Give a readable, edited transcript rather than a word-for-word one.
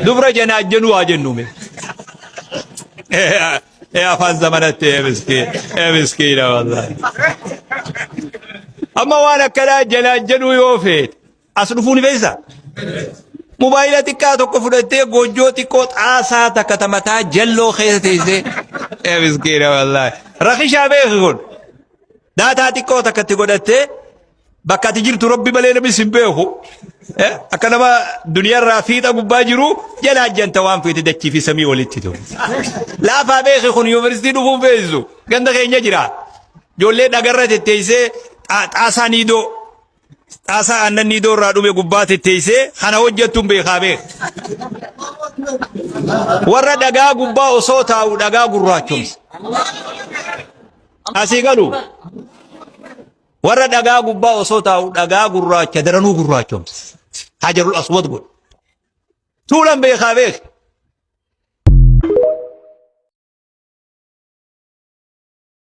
Dubra janaajjanuu haa jennu mee. Ee afaan zamanatti ee miskiin ee miskiina wallahi. Amma waan akkanaa janaajjanuu yoo feete as dhufuu ni feesisa. Mobaayila xiqqaa tokko fudhattee goojjoo xiqqoo xaasaa takka ta mataa jalloo keessa teessee ee miskiina wallahi. Rakishaa beeki kun. Daataa xiqqoo takka itti godhattee Bakka ati jirtu Rabbi malee namni sin beeku. Akka nama duniyaarraa fiixa gubbaa jiru jala ajjanta waan feete dachii fi samii walitti ta'u. Laafaa beeki kun yuunivarsiitii dhufuun feesisu. Ganda keenya jira. Ijoollee dhagarra tetteessee xaasaa niidoo xaasaa aannan niidoo irraa dhume gubbaa tetteessee kana hojjettuun beekaa beeka. Warra dhagaa gubbaa osoo taa'u dhagaa gurraachomsa. Asii galu. Warra dhagaa gubbaa osoo taa'u dhagaa gurraacha daranuu gurraachomsa. Hajarul aswad godhe. Tuulan beekaa beek.